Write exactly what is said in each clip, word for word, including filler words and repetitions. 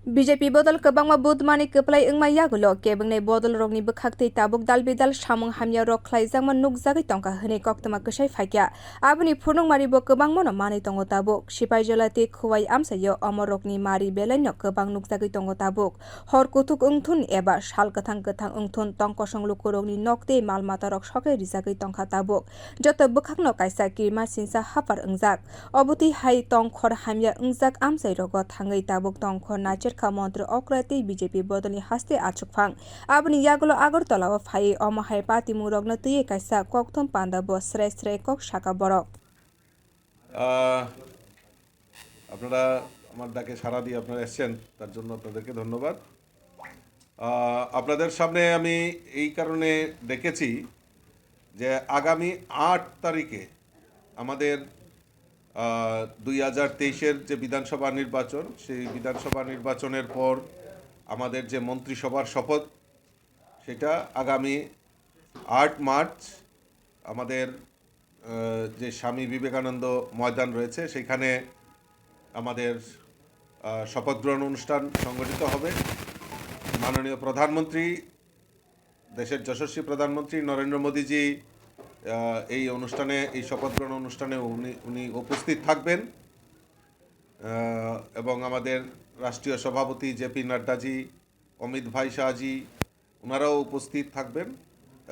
B J P bodol kwbangma budmani kwplai wngma yagulo kebengni bodolrokni bwkhaktwi tabuk dalbidal samung hamyarok khlaijakma nukjagwi tongkha hwnwi koktwma kwsai phaikha. Aboni phunukmaribo kwbangmano manwi tongo tabuk. Sipaijala tei Khowai amchaio omorokni mari belaino kwbang nukjagwi tongo tabuk. Hor kuthuk wngthun eba sal kwthang kwthang wngthun tong kosong lukurokni nok tei mal matarok sokhe rijagwi tongkha tabuk. Joto bwkhakno kaisa kirima sinsa haphar wngjak. Obotwi hai tongkhor hamya wngjak amchairogo thangwi tabuk tongkhor nacherkha montri okra tei B J P bodolni haste achukphang. Aboni yagulo Agartala-o phaiwi omo hai patimungrokno twiwi kaisa kokthum pandabo srai srai kok saka borok. আহ, আপনারা আমার ডাকে সাড়া দিয়ে আপনারা এসছেন, তার জন্য আপনাদেরকে ধন্যবাদ। আহ, আপনাদের সামনে আমি এই কারণে ডেকেছি যে আগামী আট তারিখে আমাদের, আহ, দুই হাজার তেইশের যে বিধানসভা নির্বাচন, সেই বিধানসভা নির্বাচনের পর আমাদের যে মন্ত্রিসভার শপথ, সেটা আগামী আট মার্চ আমাদের, আহ, যে স্বামী বিবেকানন্দ ময়দান রয়েছে, সেখানে আমাদের, আহ, শপথ গ্রহণ অনুষ্ঠান সংগঠিত হবে। মাননীয় প্রধানমন্ত্রী, দেশের যশস্বী প্রধানমন্ত্রী নরেন্দ্র মোদীজি, আহ, এই অনুষ্ঠানে, এই শপথ গ্রহণ অনুষ্ঠানে উনি, উনি উপস্থিত থাকবেন। আহ, এবং আমাদের রাষ্ট্রীয় সভাপতি জে পি নাড্ডাজি, অমিত ভাই শাহজি, ওনারাও উপস্থিত থাকবেন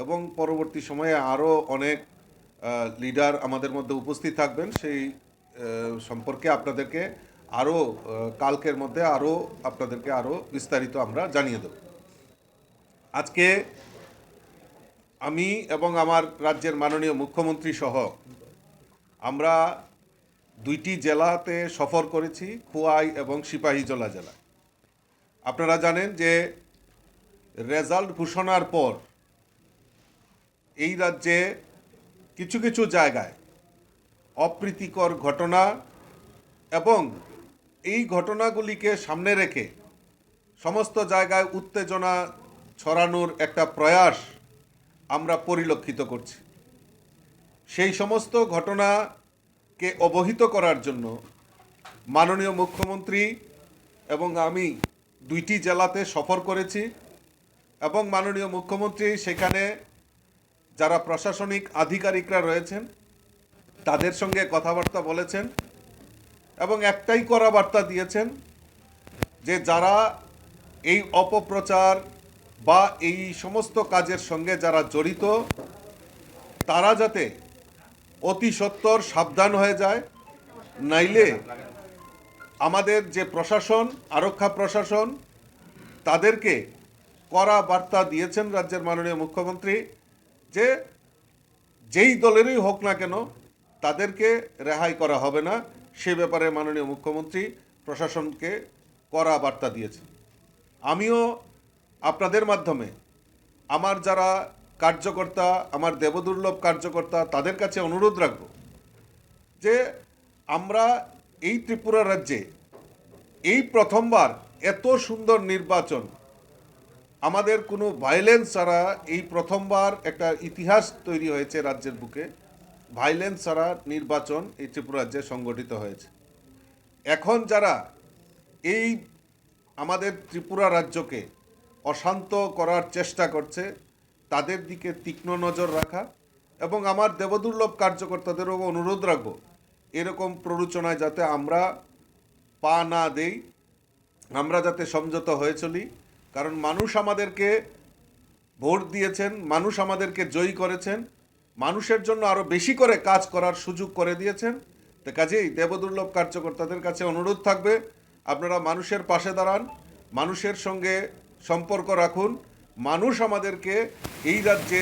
এবং পরবর্তী সময়ে আরও অনেক, আহ, লিডার আমাদের মধ্যে উপস্থিত থাকবেন। সেই, আহ, সম্পর্কে আপনাদেরকে আরও, আহ, কালকের মধ্যে আরও আপনাদেরকে আরও বিস্তারিত আমরা জানিয়ে দেব। আজকে আমি এবং আমার রাজ্যের মাননীয় মুখ্যমন্ত্রী সহ আমরা দুইটি জেলাতে সফর করেছি, খোয়াই এবং সিপাহীজলা জেলা। আপনারা জানেন যে রেজাল্ট ঘোষণার পর এই রাজ্যে কিছু কিছু জায়গায় অপ্রীতিকর ঘটনা এবং এই ঘটনাগুলিকে সামনে রেখে সমস্ত জায়গায় উত্তেজনা ছড়ানোর একটা প্রয়াস আমরা পরিলক্ষিত করছি। সেই সমস্ত ঘটনাকে অবহিত করার জন্য মাননীয় মুখ্যমন্ত্রী এবং আমি দুইটি জেলাতে সফর করেছি এবং মাননীয় মুখ্যমন্ত্রী সেখানে যারা প্রশাসনিক আধিকারিকরা রয়েছেন, তাদের সঙ্গে কথাবার্তা বলেছেন এবং একটাই কড়া বার্তা দিয়েছেন যে যারা এই অপপ্রচার বা এই সমস্ত কাজের সঙ্গে যারা জড়িত, তারা যাতে অতি সত্বর সাবধান হয়ে যায়, নাইলে আমাদের যে প্রশাসন, আরক্ষা প্রশাসন, তাদেরকে কড়া বার্তা দিয়েছেন রাজ্যের মাননীয় মুখ্যমন্ত্রী যে যেই দলেরই হোক না কেন, তাদেরকে রেহাই করা হবে না। সে ব্যাপারে মাননীয় মুখ্যমন্ত্রী প্রশাসনকে কড়া বার্তা দিয়েছেন। আমিও আপনাদের মাধ্যমে আমার যারা কার্যকর্তা, আমার দেবদুর্লভ কার্যকর্তা, তাদের কাছে অনুরোধ রাখব যে আমরা এই ত্রিপুরা রাজ্যে এই প্রথমবার এত সুন্দর নির্বাচন, আমাদের কোনো ভায়োলেন্স ছাড়া এই প্রথমবার একটা ইতিহাস তৈরি হয়েছে রাজ্যের বুকে। ভায়োলেন্স ছাড়া নির্বাচন এই ত্রিপুরা রাজ্যে সংগঠিত হয়েছে। এখন যারা এই আমাদের ত্রিপুরা রাজ্যকে অশান্ত করার চেষ্টা করছে, তাদের দিকে তীক্ষ্ণ নজর রাখা এবং আমার দেবদুর্লভ কার্যকর্তাদেরও অনুরোধ রাখব, এরকম প্ররোচনায় যাতে আমরা পা না দেই, আমরা যাতে সংযত হয়ে চলি। কারণ মানুষ আমাদেরকে ভোট দিয়েছেন, মানুষ আমাদেরকে জয়ী করেছেন, মানুষের জন্য আরও বেশি করে কাজ করার সুযোগ করে দিয়েছেন। তো কাজেই দেবদুর্লভ কার্যকর্তাদের কাছে অনুরোধ থাকবে, আপনারা মানুষের পাশে দাঁড়ান, মানুষের সঙ্গে সম্পর্ক রাখুন। মানুষ আমাদেরকে এই রাজ্যে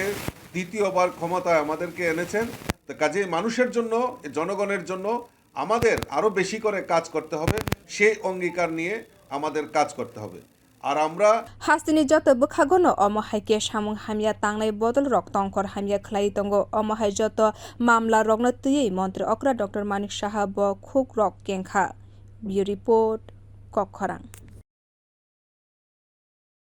দ্বিতীয়বার ক্ষমতায় আমাদেরকে এনেছেন। তো কাজেই মানুষের জন্য, জনগণের জন্য আমাদের আরও বেশি করে কাজ করতে হবে, সেই অঙ্গীকার নিয়ে আমাদের কাজ করতে হবে। আর আমরা Hasteni joto bwkhagono omo hai khe samung hamya tangnai bodolrok tongkhor hamya khlai tongo. Omo hai joto mamlarokno twiwi montri okra Doctor Manik Saha bo khukrok kengkha. Bureau Report, Kokkhorang.